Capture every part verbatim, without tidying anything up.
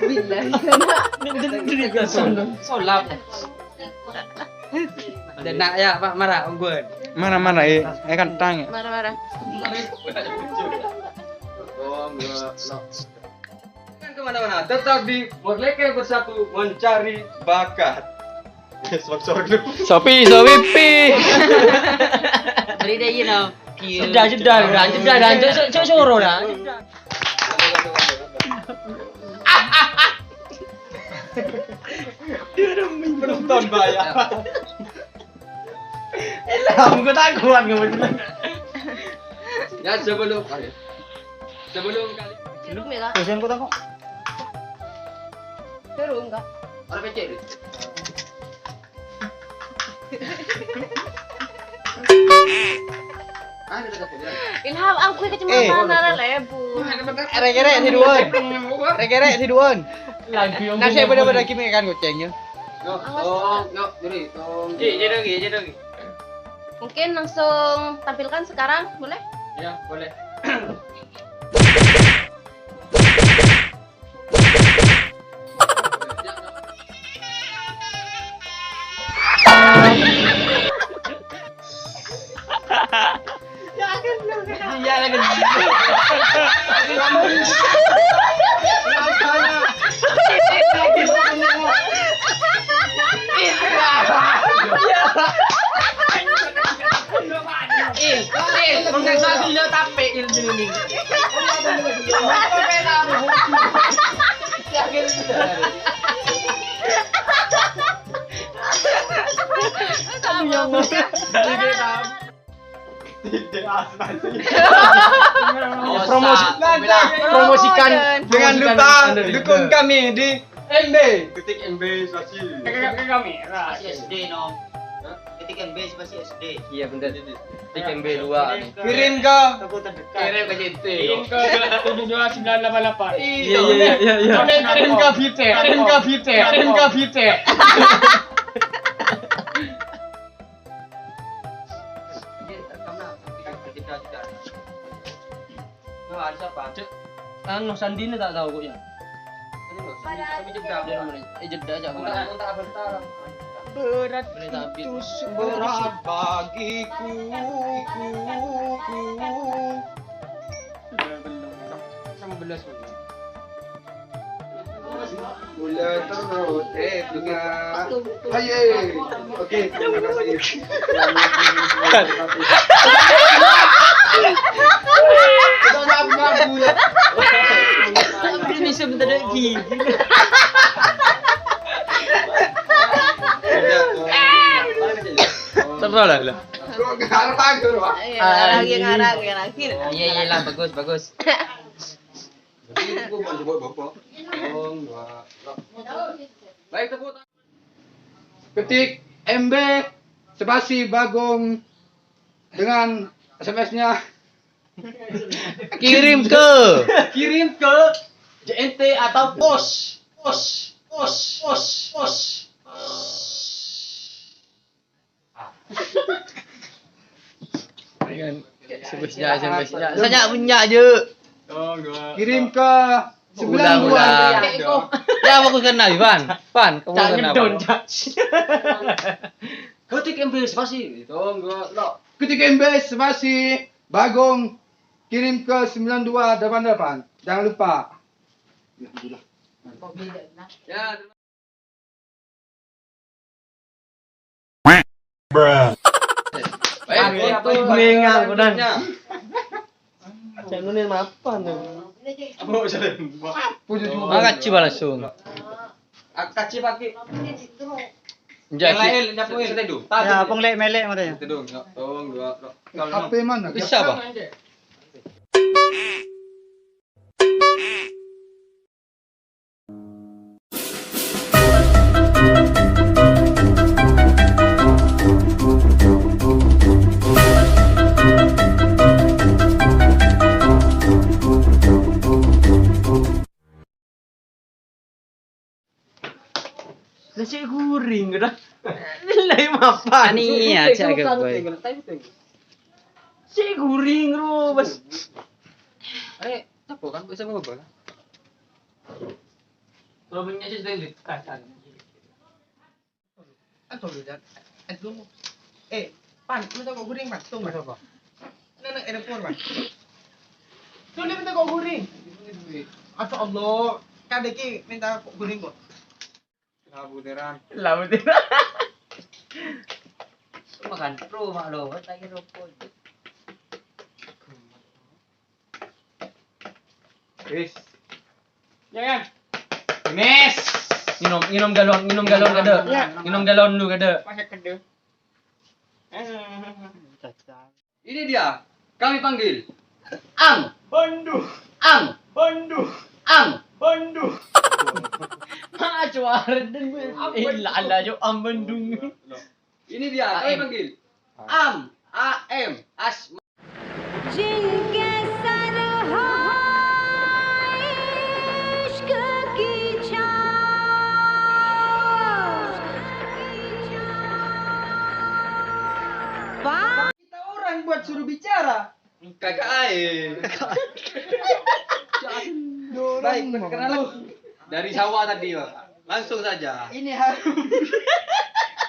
Billahi. Solap. Dena ya, Pak, marah, ongguan. Mana, mana, eh, eh, kan tang, ya. Marah-marah. Jangan kemana-mana, tetap di Morleke Bersatu Mencari Bakat. Sponsor dulu. Sopi, Sopi, pi. Beri dia, you know. Sudah, sudah, sudah, sudah, sudah. Cok, cok, cok, suruh dah. Penonton banyak. Elah, aku tak kuat ngomong. Ya, sebelum, sebelum kali. Belum ya, Kak? Kasihan kok, kok. Terus, Kak. Orang pecek, deh. Ilham, aku kacamata nara lebu. Rek-rek si duon. Rek-rek si duon. Nasi bener-bener kimi kan kucingnya. Yo, tong, yo, jadi tong. Cik, jadi lagi, jadi lagi. Mungkin langsung tampilkan sekarang, boleh? Ya, boleh. Iya, lagi. Eh, eh, mengkasal dulu tapi ilmu ini. Kamu yang mau. Promosi-, promosikan, jangan lupa dukung kami di M B. Ketik M B spasi. Ke, ke, ke kamera. Masih S D, no. Hah? Ketik M B masih S D. Iya, bener. Ketik M B dua nih. Kirim ke toko terdekat. Kirim ke C T. Kirim ke tujuh dua sembilan delapan delapan. Iya, iya, iya, iya. Kirim ke Bite. Kirim ke Bite. Kirim ke Bite. Anu, sandina tak tahu kok ya. Ini loh, sami, sami jeda. Eh, jeda aja. Bentar, bentar, bentar. Berat itu seberat bagiku. Sama belas. Mula terus, eh, bunga. Aye. Oke, terima kasih. Kita maaf, maaf, Bu, ya. Ini sebentar lagi. Terus lah, lah. Kok ngarang, Pak? Iya, ngarang, iya, ngarang, iya, ngarang. Iya, iya, lah, bagus, bagus. Jadi, itu gua bukan sebut bapak. Tong, dua, dua. Baik, tepuk tangan. Ketik M B spasi Bagong dengan S M S-nya. Kirim ke. Kirim ke J N T atau pos. Pos, pos, pos, pos. Dengan S M S-nya, S M S-nya. Saya punya aja. Kirim ke sembilan dua. Ulang, ulang. Ya, fokus kena, Ivan. Van, fokus kena, Van. Ketik M B spasi. Tong, dua, lo. Ketik M B spasi Bagong. Kirim ke sembilan dua delapan delapan. Jangan lupa. Ya, alhamdulillah. Ya, Baik, apa yang mengal, Bang? Jangan nulis mapan, tuh. Apa, Salim? Apa, jujur? Ah, kaji langsung. Ah, kaji pakai. Yang lain, nyapu, ya. Setedu. Ya, pong lek melek, ngono ya. Setedu, ya. Tong, dua, dua. H P mana? Bisa, Bang? Lah, sik guring, dah. Nilai mapan? Ani, ya, cak gabay. Sik guring, ro, Bos. Eh, apa kan? Bisa apa kan? Kalau punya sih sudah lihat. Kan, kan. Kan dulu, Jan. Eh, dulu. Eh, Pan, minta kok guring, Pan. Tunggu. Apa? Neng, neng, ada pur, Pan. Dulu minta kok guring. Masya Allah, kadang ki minta kok guring kok. Labu teran. Labu teran. Makan pro, Mak, lo. Tak kira apa. Wis. Ya, ya. Wis. Nginum, nginum galon, nginum galon kadhâ'. Ya. Nginum galon dulu kadhâ'. Pas kadhâ'. Ini dia, kami panggil Am. Bandu. Am. Bandu. Am. Bandu. Ma, cuaret dan gue. Am. Eh, la, la, yo, Am Bandung. Ini dia, kami panggil Am. A M. Asma. Jingke sarhoish ke kicha. Kita orang buat suruh bicara. Kakak ae. Baik, perkenalan. Dari sawah tadi, Pak. Langsung saja. Ini harus.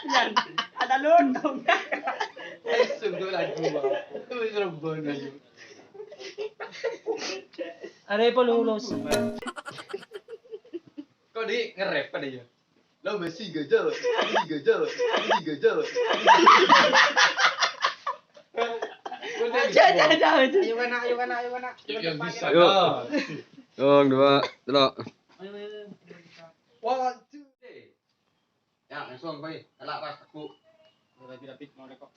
Yan, ada lontong. Langsung tuh lagu, Pak. Itu serem banget. Ada apa lu, Los? Kok di nge-rap pada ya? Lo masih gajah, masih gajah, masih gajah. Aja, aja, aja, aja. Ayo, kana, ayo, kana, ayo, kana. Yang bisa. Yuk. Dong, dua, telok. Ayo, ayo, ayo. One, two, three. Ya, langsung, Pak. Telak pas aku. Rapi-rapi, mau lekok.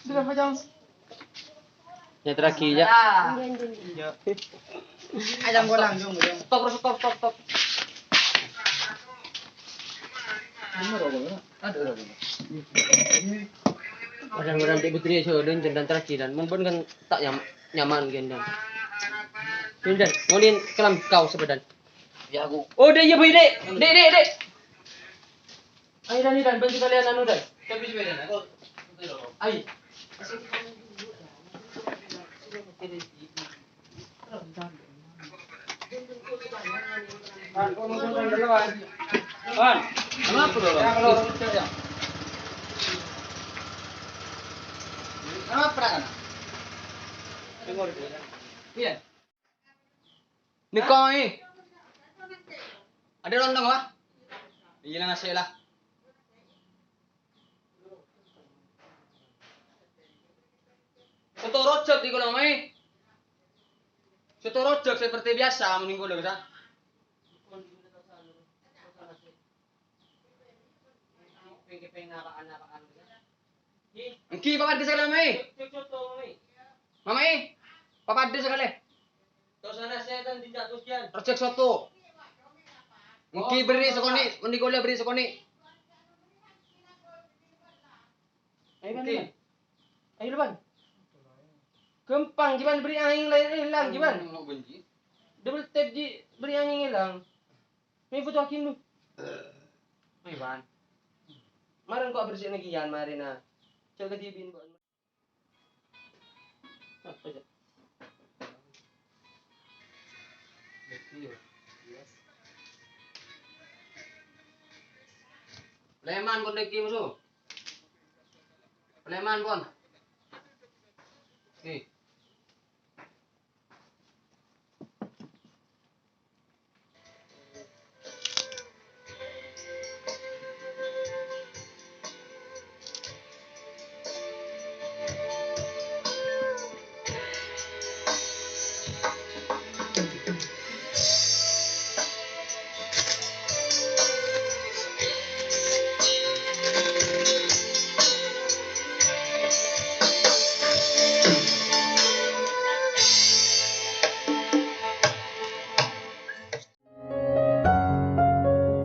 Berapa jam? Ya, terakhir, ya. Ayo, bolang, jom, jom. Stop, stop, stop, stop. Ada orang di putri, so, dan, dan terakhir, dan. Mun pun kan tak nyam-, nyaman, kan, dan. Ini, dan, ngonin kelam kau sebedan. Ya, aku. Oh, dek, iya, boy, dek. Dek, dek, dek. Ayo, Dan, Dan, bantu kalian anu, Dan. Tapi sepeda, nah. Ayo. Wan, kau nonton dulu, Wan. Wan, kenapa lo, Wan? Ya, kalau cek, ya. Kenapa, kan? Iya. Nèko, eh. Ada lontong, Pak? Iya, nasi lah. Soto rojak di kolam, eh. Soto rojak seperti biasa, mending kolam, sa. Èngghi, papadâ sakalè, Mamaè. Mamaè, papadâ sakalè. Rojak soto. Èngghi, bâri' sakonè', mending kaulâ bâri' sakonè'. Ayo, Pan. Èngghi. Ayo, Pan. Ghâmpang, jhâ' bâri' angèn la-, èlang, jhâ' bâri'. Double tap, jhâ' bâri' angèn èlang. Mè' foto hakim lu. Mè' ban. Marèn kok bersihna kiyan marèna. Jhâ' kadhibi'in kok. Apa ya? Preman pon nèko, musu. Preman pon. Oke.